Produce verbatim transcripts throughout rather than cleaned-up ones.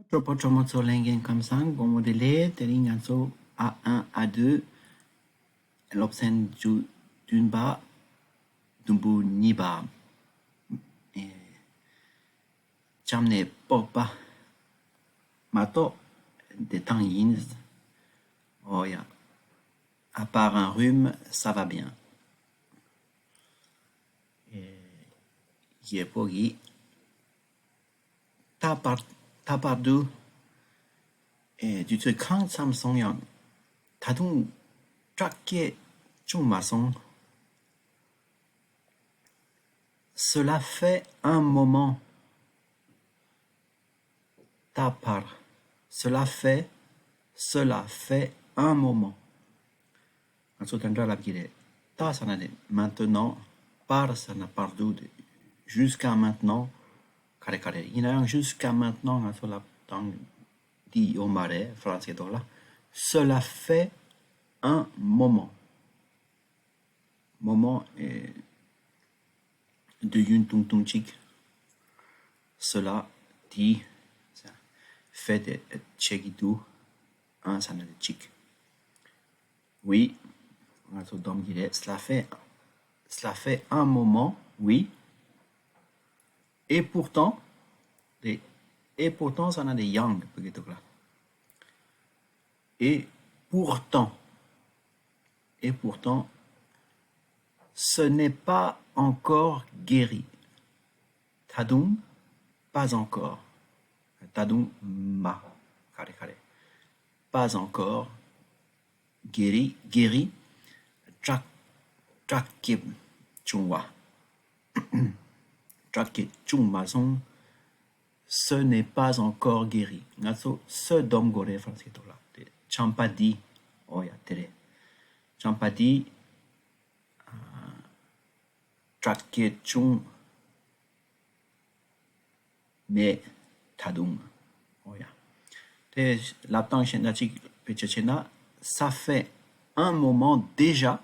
གྲོགས་པོ་གྲོགས་མོ་ཚོ་ལྷན་རྒྱས་ཁམས་བཟང་། དགོང་མོ་བདེ་ལེགས། དེ་རིང་ང་ཚོ་ཨ་ཨན་ཨ་དུ་སློབ་ཚན་བཅུ་བདུན་པ། དུམ་བུ་གཉིས་པ། ཨེ། གཤམ་ནས་སྤོབས་པ་མ་གཏོགས་བདེ་ཐང་ཡིན། ཨོ་ཡ། À part un rhume, ça va bien. ཨེ། རྒྱལ་པོ་གིས། ད་བར། ད་བར་དུ། ཨེ། དུས་ཚོད་གང་འཚམ་སོང་ཡང་། ད་དུང་སྐྲག་སྐད་བྱུང་མ་སོང་། Cela fait un moment. ད་བར། Cela fait, cela fait un moment. ང་ཚོ་དེ་འདྲ་ལབ་ཀྱི་རེད། ད་ཟེར་ན་དེ། maintenant, par ཟེར་ན་བར་དུ་དེ། jusqu'à maintenant ག་རེ་ག་རེ། ཡིན་ན་ཡང་jusqu'à maintenant ང་ཚོ་ལབ་སྟངས་འདི་ཡོད་མ་རེད། ཧྥ་རན་སིའི་ཐོག་ལ། Cela fait un moment. Moment, ཨེ། དུས་ཡུན་ཐུང་ཐུང་ཅིག Cela, འདི། fait དེ་བྱེད་ཀྱི་འདུག un ཟེར་ན་དེ་གཅིག Oui, ང་ཚོ་སྡོམ་གྱི་རེད། Cela fait, cela fait un moment, oui. Et pourtant, དེ། et pourtant ཟེར་ན་དེ་ཡང་བོད་སྐད་ཐོག་ལ། Et pourtant, et pourtant, ce n'est pas encore guéri. ད་དུང་། pas encore. ད་དུང་མ། ག་རེ་ག་རེ། pas encore guéri, guéri. སྐྲག་སྐྲག་སྐད་བྱུང་བ། སྐྲག་སྐད་བྱུང་མ་སོང་། Ce n'est pas encore guéri. ང་ཚོ་ce སྡོམ་དགོས་རེད། ཧྥ་རན་སིའི་ཐོག་ལ། དེ་ཆམ་པ་འདི། ཨོ་ཡ། དེ་རེད། ཆམ་པ་འདི། ཨ། སྐྲག་སྐད་བྱུང་མེད། ད་དུང་། ཨོ་ཡ། དེ་ལབ་སྟངས་གཞན་དག་ཅིག་བེད་སྤྱོད་བྱས་ན། Ça fait un moment déjà.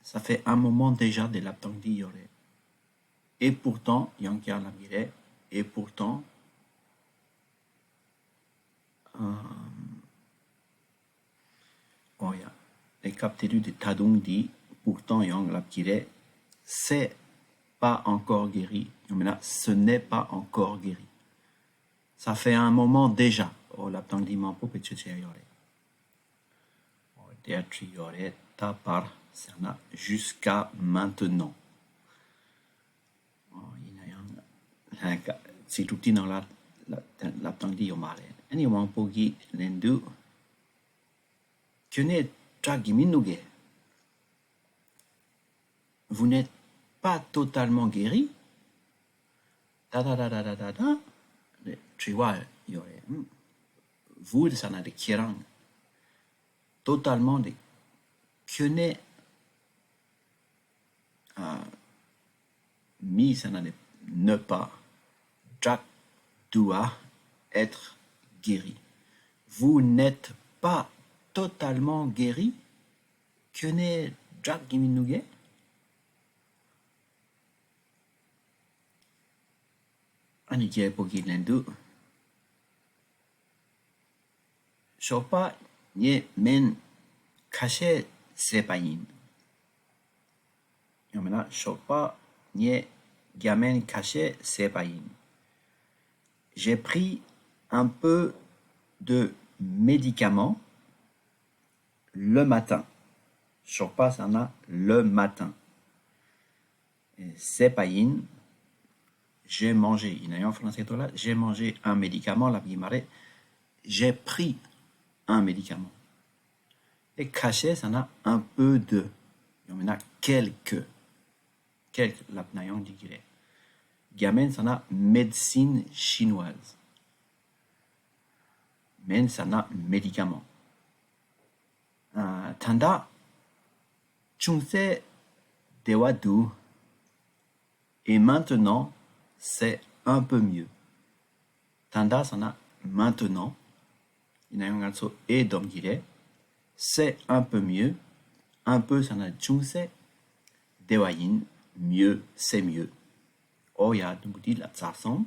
Ça fait un moment déjà དེ་ལབ་སྟངས་འདི་ཡོད་རེད། Et pourtant ཡང་བསྐྱར་ལབ་ཀྱི་རེད། Et pourtant, ཨམ། ཨོ་ཡ། དེ་སྐབས་དེ་དུས་དེ་ད་དུང་འདི། pourtant ཡང་ལབ་ཀྱི་རེད། C'est pas encore guéri. ཡང་མིན་ན། Ce n'est pas encore guéri. Ça fait un moment déjà. ཨོ། ལབ་སྟངས་འདི་མང་པོ་བེད་སྤྱོད་བྱས་ཡོད་རེད། ཨོ། དེ་ཡང་བྲིས་ཡོད་རེད། ད་བར་ཟེར་ན་jusqu'à maintenant. ཨོ། ཡིན་ན་ཡང་ལྷན་ཁ་ཚིག་གྲུབ་དེའི་ནང་ལ་ལབ་ལབ་སྟངས་འདི་ཡོད་མ་རེད། ཨ་ནི་དབང་པོ་གིས་ལན་དུ། ཁྱོད་ནས་སྐྲག་གི་མི་འདུག་གས། Vous n'êtes pas totalement guéri. ད་ད་ད་ད་ད་ད་ད། དྲི་བ་ཡོད་རེད། Vous ཟེར་ན་དེ་ཁྱེད་རང་། totalement དེ་ཁྱོད་ནས། ཨ། མི་ཟེར་ན་དེ་ne pas། སྐྲག་doit être guéri. Vous n'êtes pas totalement guéri. ཁྱོད་ནས་སྐྲག་གི་མི་འདུག་གས། ཨ་ནི་རྒྱལ་པོ་གིས་ལན་དུ། ཞོགས་པ་ངས་སྨན་ཁ་ཤས་བཟས་པ་ཡིན། ཡང་མིན་ན། ཞོགས་པ་ངས་རྒྱ་སྨན་ཁ་ཤས་བཟས་པ་ཡིན། J'ai pris un peu de médicaments le matin. ཞོགས་པ་ཟེར་ན་le matin. བཟས་པ་ཡིན། J'ai mangé. ཡིན་ན་ཡང་ཧྥ་རན་སིའི་ཐོག་ལ་j'ai mangé un médicament ལབ་ཀྱི་མ་རེད། J'ai pris un médicament. དེ་ཁ་ཤས་ཟེར་ན་un peu de. ཡང་མིན་ན་quelques. Quelques ལབ་ན་ཡང་འགྲིག་གི་རེད། རྒྱ་སྨན་ཟེར་ན་médecine chinoise. སྨན་ཟེར་ན་médicament. ཨ། ད་ལྟ་ཅུང་ཟད་བདེ་བ་འདུག Et maintenant, c'est un peu mieux. ད་ལྟ་ཟེར་ན་maintenant. ཡིན་ན་ཡང་ང་ཚོ་et སྡོམ་གྱི་རེད། C'est un peu mieux. Un peu ཟེར་ན་ཅུང་ཟད། བདེ་བ་ཡིན། Mieux, c'est mieux. ཨོ་ཡ། དུམ་བུ་འདི་ལ་ཚར་སོང་།